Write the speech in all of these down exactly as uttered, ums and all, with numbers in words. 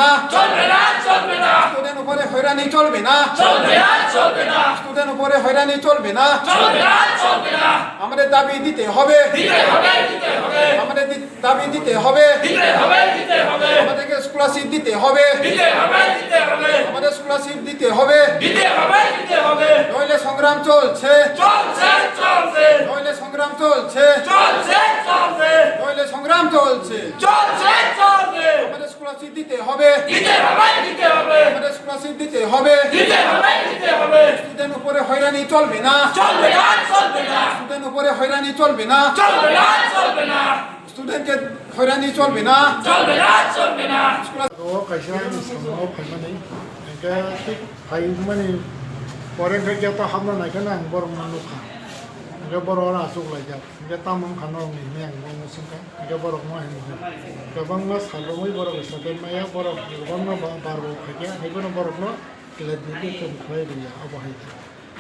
না। চলবে না, চলবে না। স্টুডেন্ট উপরে হয়রানি চলবে না। চলবে না, চলবে না। স্টুডেন্ট উপরে হয়রানি চলবে না। চলবে না, চলবে না। আমাদের দাবি দিতে হবে। দিতে হবে, দিতে হবে। আমাদের দি-, দাবি দিতে হবে। দিতে হবে, দিতে হবে। আমাদেরকে স্কলারশিপ দিতে হবে। দিতে হবে, দিতে হবে। আমাদের স্কলারশিপ দিতে হবে। দিতে হবে, দিতে হবে। নইলে সংগ্রাম চলছে। চলছে, চলছে। নইলে সংগ্রাম চলছে। চলছে, চলছে। নইলে সংগ্রাম চলছে। চলছে, চলছে। আমাদের স্কলারশিপ দিতে হবে। দিতে হবে, দিতে হবে। আমাদের স্কলারশিপ দিতে হবে। দিতে হবে, দিতে হবে। স্টুডেন্ট উপরে হয়রানি চলবে না। চলবে না, চলবে না। স্টুডেন্ট উপরে হয়রানি চলবে না। চলবে না, চলবে না। স্টুডেন্টকে হয়রানি চলবে না। চলবে না, চলবে না। School O kaisa ani samung o phaimani, hingke thik phaimani pore hingke gate o hapna naikhe ang borokno nukha. Hingke borok oro achuk laijak. Hingke tamo wngkha norokni hinwi ang borokno swngkha. Hingke borokno hinwi kwbangma sal romwi borok resadon maya, borok kwbangma ba-, barbo phaikhe, haikheno borokno clarification khlai rwya, obo hai khe.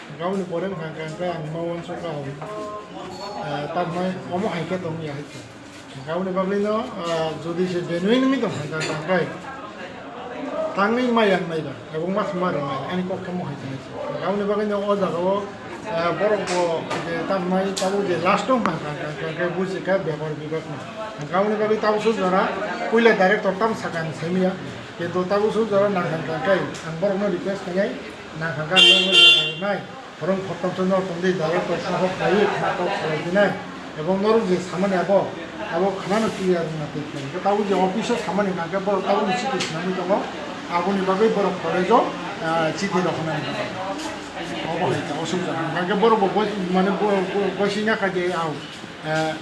Hingke aboni pore wngkha hingke ang ma uansukha, eh, tamhinai omo hai khe tongya hai khe. Hingke aboni bagwino, ah, jodi se genuine wngwi tongkha hingke ang tangwi tangwi ma yang nai ba, ebong ma thuma rwnai, ani kok khe mo hai tongwi. Hingke aboni bagwino o jaga o, ah, borok bo je tamnai tabuk je last o hwnka hwnka hwnka hwnka hwnka buji kha bepar bibak no. Hingke aboni bagwi tabuk sujora puila director tam saka ang saimaya. Kintu tabuk sujora nang hwnka hwnka ang borok no request khainai, nang hwnka ang no nai. Borok khoroktham se norok tongdi, director saha khlaiwi khna kok salai dinai. Ebong norok je samani abo, abo khnano clear wngna tei khlai. Hingke tabuk je office o samani hwnka hwnkhe borok tabukni chiti swnamwi tongo. Aboni bagwi borok college o, ah, chiti rok hwnani. Obo hai ta osuk jak. Hwnka hwnkhe borok bo boi, mane bo, bo, boisingya kha je, ah, eh,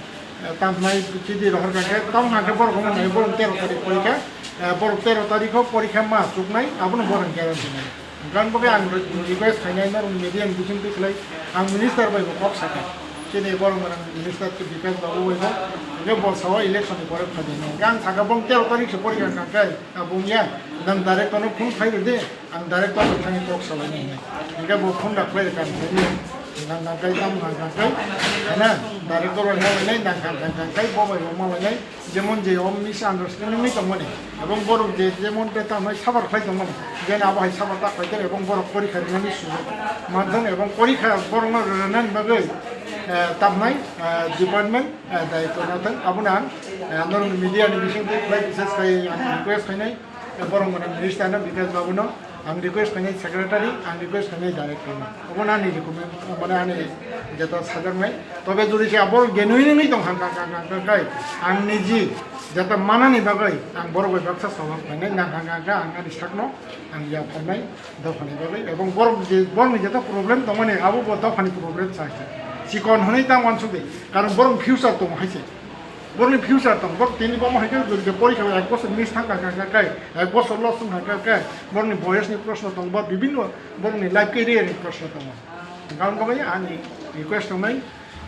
eh, tamhnai chiti rohor kha khe, tamo hwnka hwnkhe borok wngmani borok tero tarik porikha, eh, borok tero tarik o porikha ma chuknai, abono borok guarantee nai. Gan bagwi ang request khainai norok media ni bising twi khlai, ang minister bai bo kok sakha. Chini borok gwnang minister khe Bikash Babu bai bo, hwnkhe bo sao election ni pore phai di. Hwnkhe ang sakha bong tero tarik se porikha hwnkha khe, abong ya, nang director no phone khai rwdi, ang director no thangwi kok salainai hinwi. Hwnkhe bo phone da khlai rwkha, ang saimanya, nang nang kai tamo nang nang kai, hana, director bai malainai, nang kha nang kha kai, bo bai bo malainai. Jemon je o misunderstanding wngwi tongmani, ebong borok je jemon de tamnai sabar khlai tongmani, jeni abo hai sabar ta khlai tong, ebong borok porikha rinani sujok manthang, ebong porikha borokno rwnani bagwi, eh, tamnai, eh, department, eh, daityo nathang. Abono ang, eh, norok media ni bising twi khlai, bises khai ang request khainai. Borok mane minister no Bikash Babu no ang request khainai, secretary ang request khainai director no. Obo no ani recommend, mane ani jeta sajaknai. Tobe jodi se abo genuine wngwi tong kha, kha, kha, kha, kha, kha, ang niji jeta manani bagwi ang borok bai baksa sohor khainai, nang kha, kha, kha, ang ani sakno ang yapharnai dophani bagwi. Ebong borok je, borokni jeta problem tongmani abo bo dophani problem sa se. Chikon hwnwi ta uansuk di, karon borok future tongo hai se. Borokni future tong, borok tini bomo hai khe jodi porikha bai ek bosor miss thang kha kha kha khe, ek bosor loss wng kha kha khe, borokni boyes ni proshno tong, bo bibinno borokni life career ni proshno tongo. Hwnkhe aboni bagwi ani request tongnai,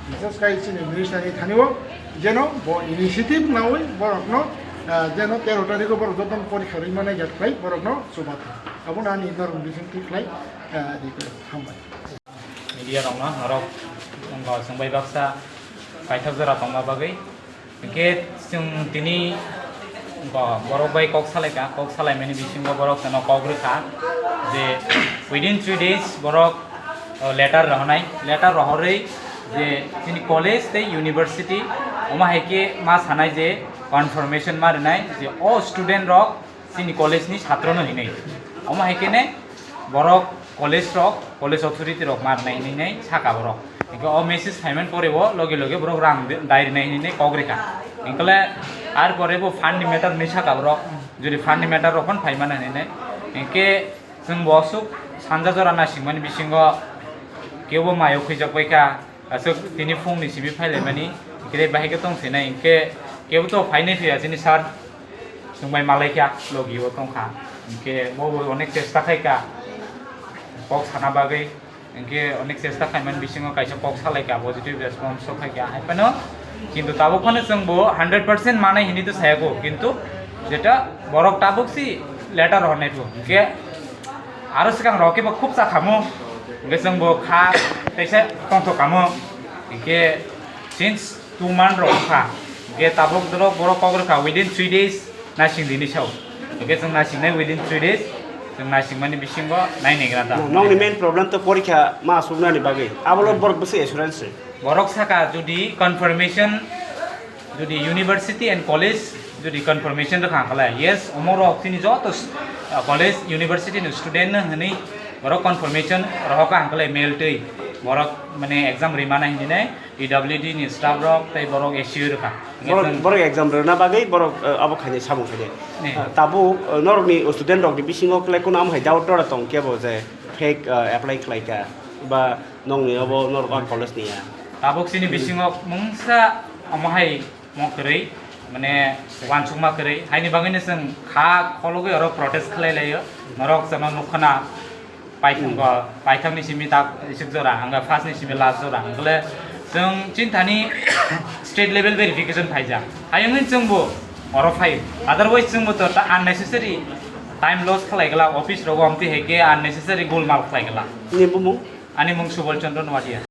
bises khai chini minister ni thani o jeno bo initiative naui borokno, ah, jeno tero tarikh o borok jotono porikha rwi mani jak khlai borokno chubathang. Abono ani norok bising twi khlai, ah, request. Hambai. Media rokno norok wngkha chwng bai baksa kaithak jora tongma bagwi. Hwnkhe chwng tini bo-, borok bai kok salaikha, kok salaimani bisingo borok chwngno kok rwkha je within three days borok, o, letter rohornai, letter rohorwi je chini college tei university omo hai khe ma sanai je confirmation ma rwnai je o student rok chini college ni satro no hinwi. Omo hai khe ne borok college rok, college authority rok ma rwnai hinwi nai saka borok. Hingke o message phaimani pore o loge loge borok rang de-, dai rwnai hinwi nai kok rikha. Hingkhe le ar pore bo fund ni matter hinwi saka borok. Jodi fund ni matter rok phano phaimani hinwi nai. Hingke chwng bo aswk sanja jora naisingmani bisingo kebo mayo khwijak bai kha. Aswk tini phungni simi phailaimani, hingke bahai khe tong sinai, hingke kebo to phainai phiya chini sir, chwng bai malaikha, logi o tongkha, hingke bo bo onek chesta khaikha, kok sana bagwi, hingke onek chesta khaimani bisingo kaisa kok salaikha, positive response o phaikha, hai phano, kintu tabuk phano chwng bo hundred percent manai hinwi to saya kho, kintu jeta borok tabuk si letter hor nai pho, hingke aro swkang rok khe bo khub cha khamu, hingke chwng bo kha teisa tongthok kamo, hingke since two month rok kha, hingke tabuk dorok borok kok rwkha within three days naising dini sao. Hwnkhe chwng naisingnai within three days, chwng naisingmani bisingo nainaigra da. Nokni main problem to porikha ma asuknani bagwi. Abolo borok bwswk assurance rw? Borok saka jodi confirmation, jodi university and college jodi confirmation rwkha hwnkhe, yes, omorok chini joto s-, ah, college, university ni student no hwnwi borok confirmation rohorkha hwnkhe mail twi borok mane exam rimana hinwi nai. P W D ni staff rok tei borok S C U rwkha. Borok, borok exam rwna bagwi borok, eh, abo khainai samung khainai. Eh. Eh, tabuk, eh, norokni student rokni bisingo kwlai kheno amo hai doubt rok tong kebo je fake, eh, apply khlai kha ba nokni abo norok o college ni ya. Tabuk chini bisingo mungsa omo hai mo kwrwi, mane uansukma kwrwi, haini bagwino chwng kha khologwi oro protest khlai laio. Norok chwngno nukha na. Paithang Hmm. ba, paithang ni simi tak isuk jora, hwnga first ni simi last jora. Hwngle chwng chini thani state level verification phaijak. Hayungni chwngbo oro phai. Otherwise chwngbo to ta unnecessary time loss khlai gala, office rogo amtwi hai khe unnecessary golmal khlai gala. Ni bumung? Ani mung Subal Chandra Noatia.